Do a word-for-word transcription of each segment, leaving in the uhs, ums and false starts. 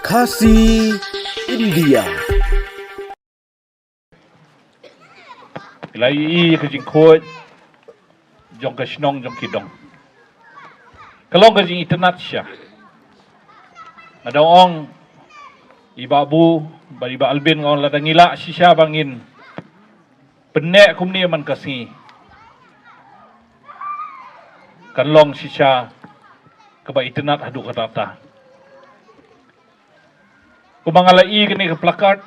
Khasi India. Ila i ka jingkhuid jong ka shnong jong ki dong. Ka long ka jingitynnad shisha. Nga da ong i Bah Bu bad i Bah Albin, nga ong lada ngi lah shisha ba ngin pynneh kumne man ka sngi, kan long shisha kaba itynnad haduh katta katta. Kumba nga la i kane ka placard,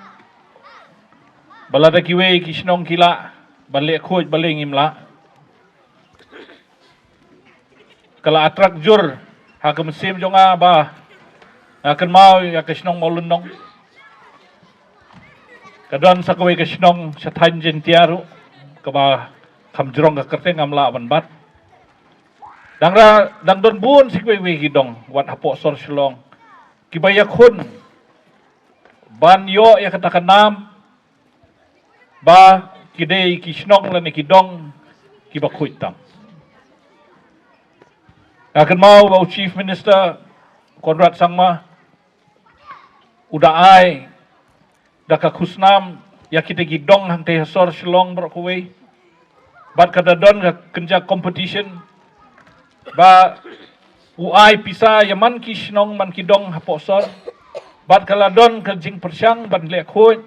ba lada kiwei ki shnong ki lah ban leh khuid, balei ngim lah. Ka la attract jur ha ka mynsiem jong nga ba nga kynmaw ïa ka shnong Mawlynnong. Ka don sa kawei ka shnong sha thaiñ Jaintia ruh, kaba kham jrong ka kyrteng, ngam lah ban bat. Dang ra, dang don bun sa kawei kawei ki dong wat hapoh sor Shillong kiba ïakhun ban ïoh ïa kata ka nam ba ki dei ki shnong lane ki dong kiba khuid tam. Nga kynmaw ba u Chief Minister Conrad Sangma u da ai da ka khusnam ïa kita ki dong hangtei ha sor Shillong baroh kawei. Bad ka da don ka kynja competition ba u ai pisa ïa man ki shnong man ki dong hapoh sor. Bad ka la don ka jingpyrshang ban leh khuid,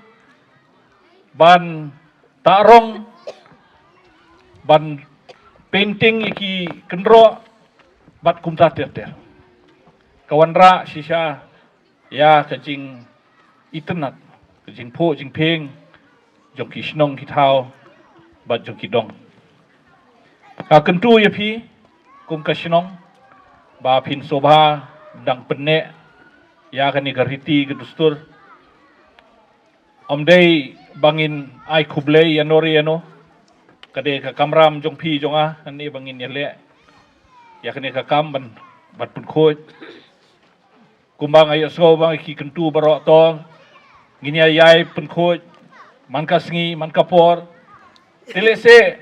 ban tah rong, ban painting ïa ki kynroh bad kumta ter ter. Ka wanrah shisha ïa ka jingitynnad, ka jingphuh jingphieng jong ki shnong ki thaw bad jong ki dong. Nga kyntu ïa phi kum ka shnong ba phin sngewbha dang pynneh ïa kane ka riti ka dustur. Ym dei ba ngin ai khublei ïano re ïano. Ka dei ka kamram jong phi jong nga hangne ba ngin ïaleh ïa kane ka kam ban, ban pynkhuid. Kumba nga ïohsngew ba ki kyntu baroh to ngin ïa ïai pynkhuid man ka sngi man ka por. Te lehse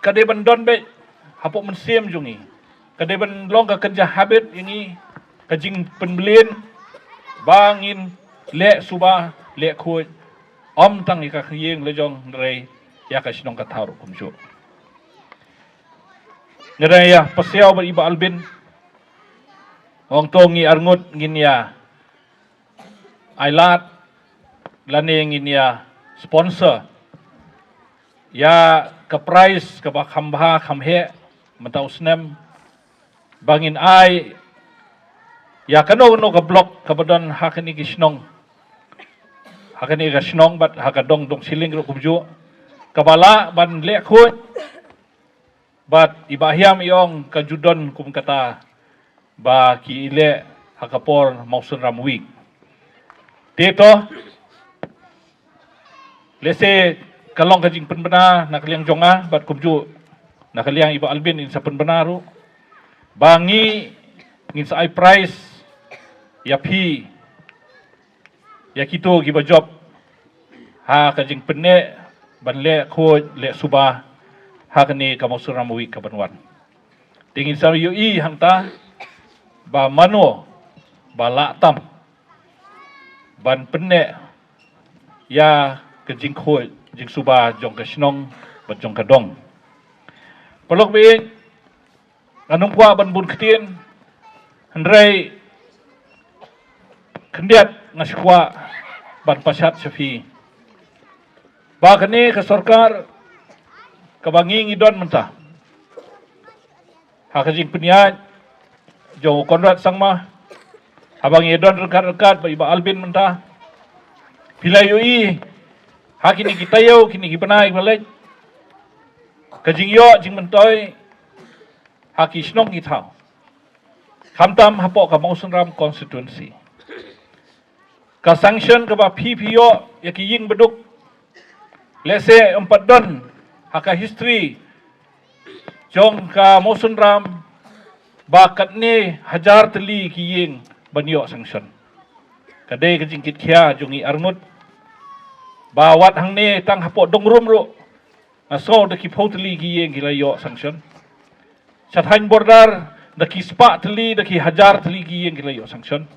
ka dei ban don beit hapoh mynsiem jong ngi, ka dei ban long ka kynja habit ïa ngi, ka jingpynbeit ba ngin leh suba leh khuid, ym tang ïa ka ïing la jong, hynrei ïa ka shnong ka thaw ruh kumjuh. Nga da ïa pasiaw bad i Bah Albin, ong to ngi arngut ngin ïa ai lad lane ngin ïa sponsor ïa ka prize kaba kham bha kham heh mynta u snem, ba ngin ai ïa kano kano ka block kaba don ha kane ki shnong, ha kane ka shnong bad ha ka dong Dong Shilliang ruh kumjuh, kaba lah ban leh khuid. Bad i Bah Hiam i ong ka ju don kum kata ba ki leh ha ka por Mawsynram Week. Te to, lehse ka long ka jingpynbna na ka liang jong nga bad kumjuh na ka liang i Bah Albin in sa pynbna ruh, ba ngi ngin sa ai prize ïa phi, ïa kito kiba jop ha ka jingpynneh ban leh khuid leh suba ha kane ka Mawsynram Week kaban wan. Te ngin sa ïohi hangta ba mano ba lah tam ban pynneh ïa ka jingkhuid jingsuba jong ka shnong bad jong ka dong. Paralok baieit, ngan ym kwah ban bun ktien, hynrei khyndiat nga sngewkwah ban pashat sha phi ba kane ka sorkar kaba ngi ngi don mynta, ha ka jingpynïaid jong u Conrad Sangma, haba ngi don ryngkat ryngkat bad i Bah Albin mynta, phi la ïohi ha kine ki taïew, kine ki bnai kiba leit, ka jingïoh jingmyntoi ha ki shnong ki thaw, khamtam hapoh ka Mawsynram constituency. Ka sanction kaba phi phi ïoh ïa ki ïing baduk, lehse ym pat don ha ka history jong ka Mawsynram ba katne hajar tylli ki ïing ban ïoh sanction. Ka dei ka jingkitkhia jong ngi arngut ba wat hangne tang hapoh Dongrum ruh nga sngew da ki phew tylli ki ïing ki la ïoh sanction. Sha thaiñ border da ki spah tylli, da ki hajar tylli ki ïing ki la ïoh sanction.